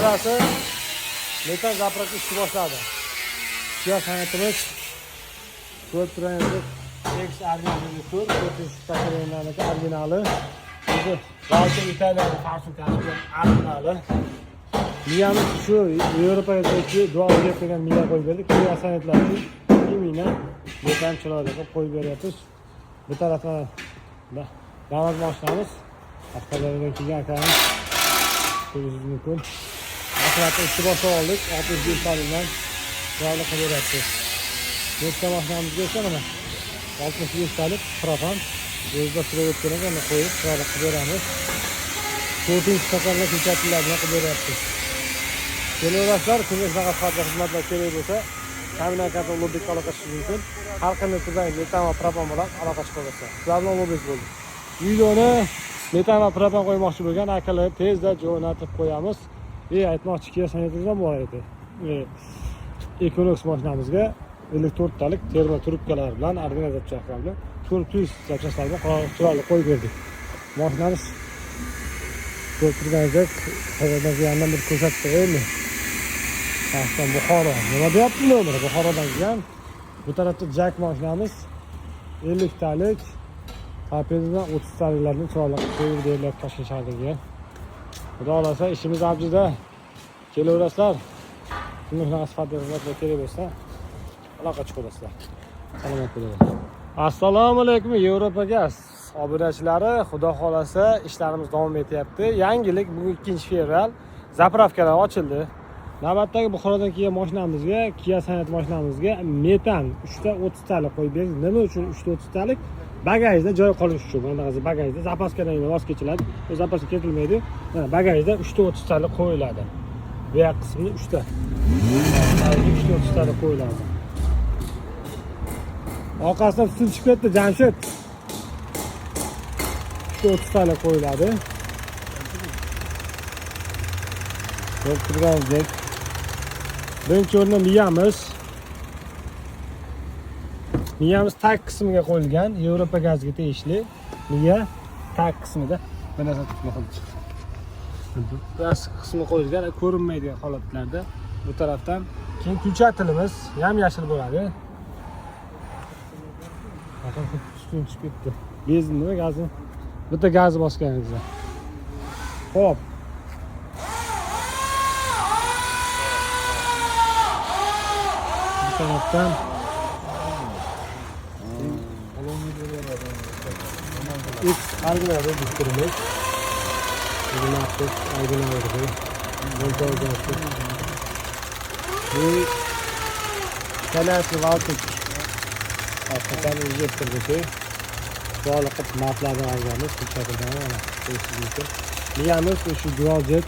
Ikkalasi metan заправка ishni boshladi. Kia Sonetimiz ko'rib turganingizdek X original tur, to'rtinchi поколения niki originali. O'zi Valve Italiyani farsinkasi bilan originali. Miyamiz shu Yevropaga tegishli dual jet degan miya qo'yib berdik. Kia Sonetlar uchun именно metan chiroyli qilib qo'yib beryapmiz. Bu tarafdan Damas mashinamiz. Qashqadaryodan kelgan akamiz ko'rishingiz mumkin. Oxiratda ishni boshlab oldik. 65 talidan chiroyli qilib beryapti. Nechta mashinamizga esa mana 65 talik propan o'zida surib o'tgan ekan, qo'yib chiroyli qilib beramiz. To'rtinchi stakanlar ko'chatlar bilan qilib beryapti. Kelaverasizlar, kimga shunaqa sifatli xizmatlar kerak bo'lsa, Kamil aka Ulug'bekka aloqa chiqish mumkin. Har qanday turdagi metan va propan bilan aloqa chiqaversa. Sizlar bilan Ulug'bek bo'ldi. Videoni metan va propan qo'ymoqchi bo'lgan akalar tezda jo'natib qo'yamiz. Aytmoqchi, Kia Sonetimiz ham bor edi. Equinox mashinamizga 54 talik termo trubkalar bilan, original zapchastlar bilan, 4 plus zapchastlar bilan chiroyli qo'yib berdik. Mashinamiz ko'rib turganingizdek, qayerdan kelganidan bir ko'rsatib qo'yaymi? Shaxsan Buxoro. Nima deyapti nomer? Buxorodan kelgan. Bu tarafda Jack mashinamiz 50 talik torpedodan 30 taliklarni chiroyli qilib qo'yib berilyapti Toshkent shahriga kelgan. Xudo xohlasa ishimiz avjida. Kelaverasizlar. Kimga shunaqa sifatli xizmatlar kerak bo'lsa, aloqa chiqaverasizlar. Salomat bo'linglar. Assalomu alaykum Yevropa gaz obunachilari, xudo xohlasa ishlarimiz davom etyapti. Yangilik, bugun 2-fevral заправка lar ochildi. Navbatdagi Buxorodan kelgan mashinamizga, Kia Sonet mashinamizga metan 3 ta 30 talik qo'yib berdik. Nima uchun 3 ta 30 talik? Bagajda joy qolish uchun. Mana bunaqasi bagajda запаска dan voz kechiladi. U запаска ketilmaydi. Mana bagajda 3 ta 30 talik qo'yiladi. Bu yoq qismida 3 ta. 3 ta 30 talik qo'yiladi. Orqasidan tutun chiqib ketdi, Jamshid. 3 ta 30 talik qo'yiladi. Ko'rib turganingizdek. Birinchi o'rinda miyamiz. Miyamiz tag qismiga qo'yilgan, Yevropa gaziga tegishli. Miya tag qismida bir narsa tutma chiqdi. Past qismi qo'yilgan, ko'rinmaydigan holatlarda bu tarafdan. Keyin включатель imiz yam yashil bo'ladi. Yaqin tutun chiqib ketdi. Benzin nima gazi? Bitta gazni bosganingizda. Xo'p. Bu tarafdan X original reduktorimiz. Original. 19 Bu Kalasi Valtek Afrikan injektorniki. Chiroyli qilib matlarni olganmiz, ko'chatirgan mana ko'rishingiz mumkin. Miyamiz shu Dual Jet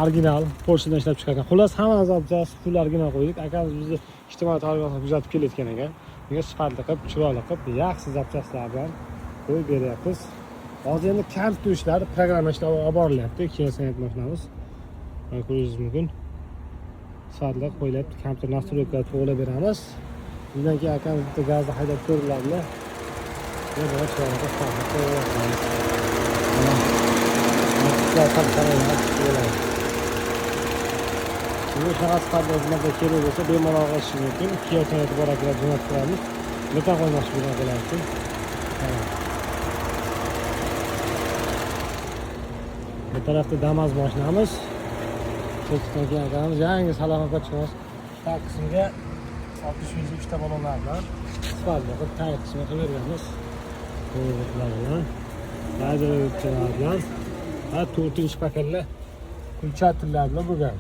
original Porschedan ishlab chiqargan. Xullas, hamma zapchast full original qo'ydik. Akamiz bizni ijtimoiy tarmoqda kuzatib kelayotgan ekan. Bunga sifatli qilib, chiroyli qilib, yaxshi zapchastlar bilan qo'yib beryapmiz. Hozir endi kompyuter ishlari, programma ishlari olib borilyapti. Kia Sonet mashinamiz. Mana ko'rishingiz mumkin. Sifatli qo'yilyapti. Kompyuter настройка to'g'rilab beramiz. Undan keyin akamiz bitta gazni haydab ko'riladilar. Buni chiroyli qilib sifatli qo'yib. Mana. Kimga shunaqa sifatli xizmatlar kerak bo'lsa, bemalol qilishingiz mumkin. Kia Sonet bor akalar jo'natib turamiz. Metan qo'ymoqchi bo'lgan akalar uchun. Mana. Bu tarafda Damas mashinamiz. Chekdan keyin akamiz yangi salon chiqamiz. Tag qismiga 63 ta balonlar bilan sifatli qilib tag qismini qilib berganmiz. Qo'yliqlar bilan, radiatorlar bilan va to'rtinchi pakallar включатель lar bilan bo'lgan.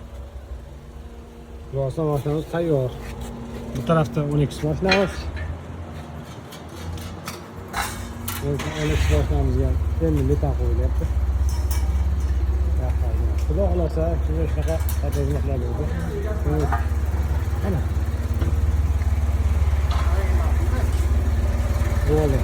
Xulosa mashinamiz tayyor. Bu tarafda 12 mashinamiz. 12 mashinamizga endi metan qo'yilyapti. Xudo xohlasa, kimga shunaqa xizmatlar bo'ldi. Mana. Bo'ldi.